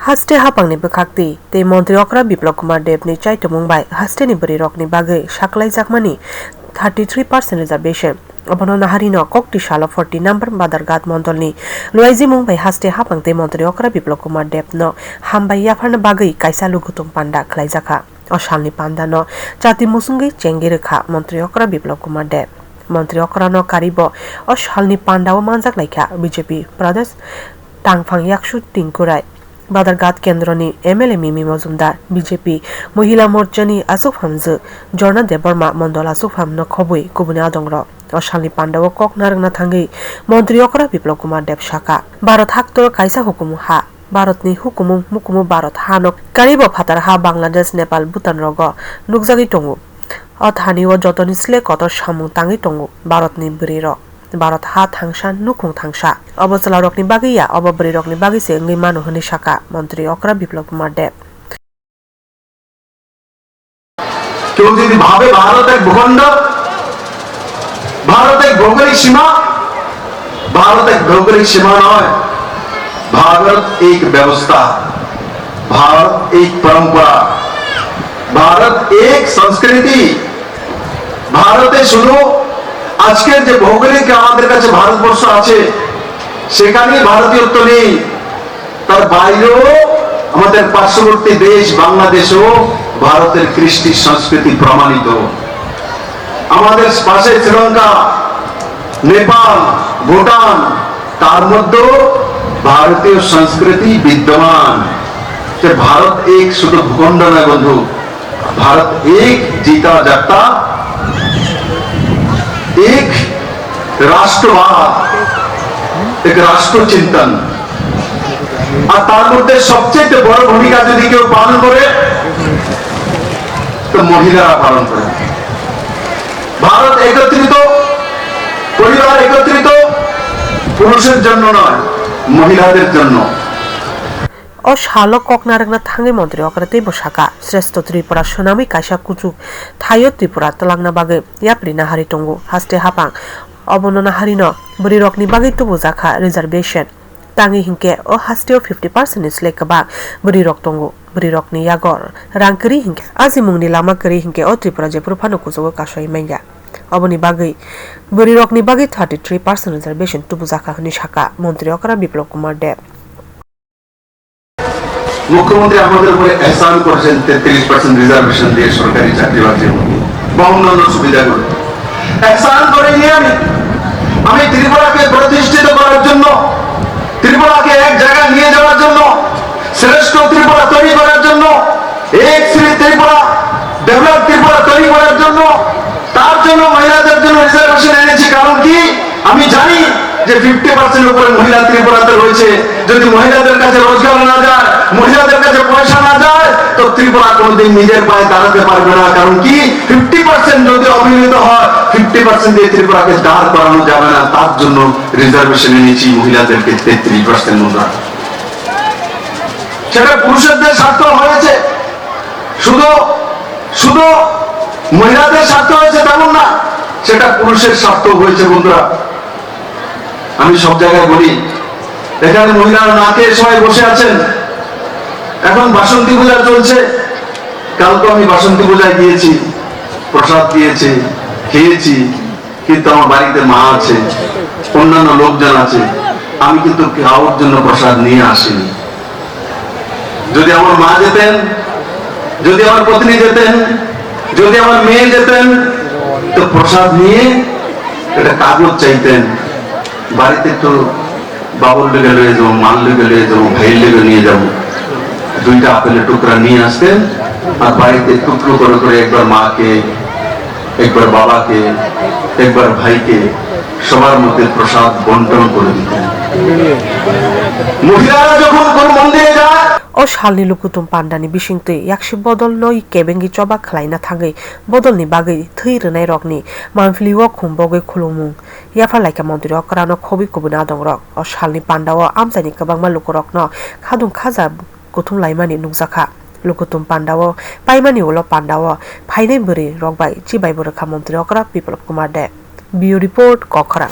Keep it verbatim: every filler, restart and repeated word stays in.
Haste hapangni bwkhakti tei Montri okra Biplab Kumar Deb ni chaitomung bai haste ni bwrwi rok ni bagwi saklaijakmani thirty three percent reservation. Obono naharino kokti salo forty number Badarghat mondolni luaijimung bai haste hapang tei Montri okra Biplab Kumar Deb no hambai yapharna bagwi kaisa lukutung panda khlaijakha. O salni pandano chati musungwi chengwi rwkha Montri okra Biplab Kumar Deb. Montri okrano karibo o salni pandao manjak laikha B J P Pradesh tangphang yaksu tingkurai, Badarghat kendroni M L A Mimi Mojumdar, B J P Mohila Morchani aswk phamjwk Jorna Debbarma, Mondol aswk phamno khobwi kubuni adongrok. O salni pandao kok narwkna thangwi Montri okra Biplab Kumar Deb sakha, Bharat haktor kaisa hukumu ha. Bharatni hukumu mukumu Bharat hano karibo phatar ha Bangladesh, Nepal, Bhutan rogo nukjagwi tongo. O thani o jotoni sle kotor samung tangwi tongo Bharatni bwrwi rok. Bharat ha thangsa, nukhung thangsa. Obo chwla rokni bagwi ya, obo bwrwi rokni bagwi se wngwi mano hwnwi sakha Montri okra Biplab Kumar Deb. কেউ যদি ভাবে ভারত এক ভূখণ্ড, ভারত এক ভৌগোলিক সীমা, ভারত এক ভৌগোলিক সীমা নয়, ভারত এক ব্যবস্থা, ভারত এক পরম্পরা, ভারত এক সংস্কৃতি। ভারতে শুধু আজকের যে ভৌগোলিক আমাদের কাছে ভারতবর্ষ আছে, সেখানেই ভারতীয়ত্ব নেই, তার বাইরেও আমাদের পার্শ্ববর্তী দেশ বাংলাদেশেও ভারতের কৃষ্টি সংস্কৃতি প্রমাণিত। আমাদের পাশে শ্রীলঙ্কা, নেপাল, ভুটান, তার মধ্যেও ভারতীয় সংস্কৃতি বিদ্যমান। যে ভারত এক শুধু ভূখণ্ড নয় বন্ধু, ভারত এক জিতা জাগতা এক রাষ্ট্রবাদ, এক রাষ্ট্র চিন্তন। আর তার মধ্যে সবচেয়ে বড় ভূমিকা যদি কেউ পালন করে, তো মহিলারা পালন করে। ভারত একত্রিত, পরিবার একত্রিত, পুরুষের জন্য নয়, মহিলাদের জন্য। O salo kok narwkna thangwi Montri okra teibo sakha, Shrestho Tripura swnamwi kaisa kuchuk thaio Tripura twlangna bagwi yapri nahari tongo haste hapang. Obono naharino bwrwirokni bagwi tubujakha reservation. Tangwi hinkhe o hasteo fifty percent ni slai kwbang bwrwirok tongo. Bwrwirokni yago rang kwrwi hinkhe, ajimungni lama kwrwi hinkhe o Tripura jephuru phano kuchugo kasoi manya. Oboni bagwi bwrwirokni bagwi thirty three percent reservation tubujakha hwnwi sakha Montri okra Biplab Kumar Deb. মুখ্যমন্ত্রী আমাদের উপরে এহসান করেছেন তেত্রিশ percent reservation দিয়ে সরকারি চাকরি বাকরি বা অন্যান্য সুবিধাগুলো। এহসান করেনি আমি। আমি ত্রিপুরাকে প্রতিষ্ঠিত করার জন্য, ত্রিপুরাকে এক জায়গায় নিয়ে যাওয়ার জন্য, শ্রেষ্ঠ ত্রিপুরা তৈরি করার জন্য, এক শ্রী ত্রিপুরা, ডেভেলপ ত্রিপুরা তৈরি করার জন্য, তার জন্য মহিলাদের জন্য রিজার্ভেশন এনেছি। কারণ কি? আমি জানি যে ফিফটি পার্সেন্ট উপরে মহিলা ত্রিপুরাতে রয়েছে। যদি মহিলাদের কাছে রোজগার না যায়, মহিলাদের কাছে পয়সা না যায়, তো ত্রিপুরা কোনোদিন নিজের পায়ে দাঁড়াতে পারবে না। কারণ কি? ফিফটি পার্সেন্ট যদি অবহেলিত হয়, ফিফটি পার্সেন্ট দিয়ে ত্রিপুরাকে দাঁড় করানো যাবে না। তার জন্য রিজার্ভেশন এনেছি মহিলাদেরকে তেত্রিশ পার্সেন্ট মহিলা। সেটা পুরুষদের স্বার্থ হয়েছে, শুধু, শুধু মহিলাদের স্বার্থ হয়েছে তেমন না, সেটা পুরুষের স্বার্থ হয়েছে বন্ধুরা। আমি সব জায়গায় বলি, এখানে মহিলারা না খেয়ে সবাই বসে আছেন। এখন বাসন্তী পূজা চলছে, কালকে আমি বাসন্তী পূজায় গিয়েছি, প্রসাদ দিয়েছে, খেয়েছি, কিন্তু আমার বাড়িতে মা আছে, অন্যান্য লোকজন আছে, আমি কিন্তু কারোর জন্য প্রসাদ নিয়ে আসিনি। যদি আমার মা যেতেন, যদি আমার পত্নী যেতেন, যদি আমার মেয়ে যেতেন, তো প্রসাদ নিয়ে একটা কাগজ চাইতেন, বাড়িতে একটু বাবুর লগে লয়ে যাবো, মার লগে লয়ে যাবো, ভাইয়ের লগে নিয়ে যাবো, দুইটা আপেলের টুকরা নিয়ে আসতেন, আর বাড়িতে টুকরো করে করে একবার মাকে, একবার বাবাকে, একবার ভাইকে, সবার মধ্যে প্রসাদ বন্টন করে দিতেন। মহিলারা যখন কোন মন্দিরে যায়, O salni lukutung pandani bisingtwi yaksi bodolno kebengwi choba khlaina thangwi bodolni bagwi thwi rwnairokni manphilio khum bogwi khulumung yapharlaikha Montri okrano khobwi kubuni adongrok. O salni pandao amchaini kwbangma lukurokno khadung khaja kuthum laimani nukjakha. Lukutung pandao paimani ulo pandao phainai bwrwi rok bai chibai bo rwkha Montri okra Biplab Kumar Deb. Bureau Report, Kokrang.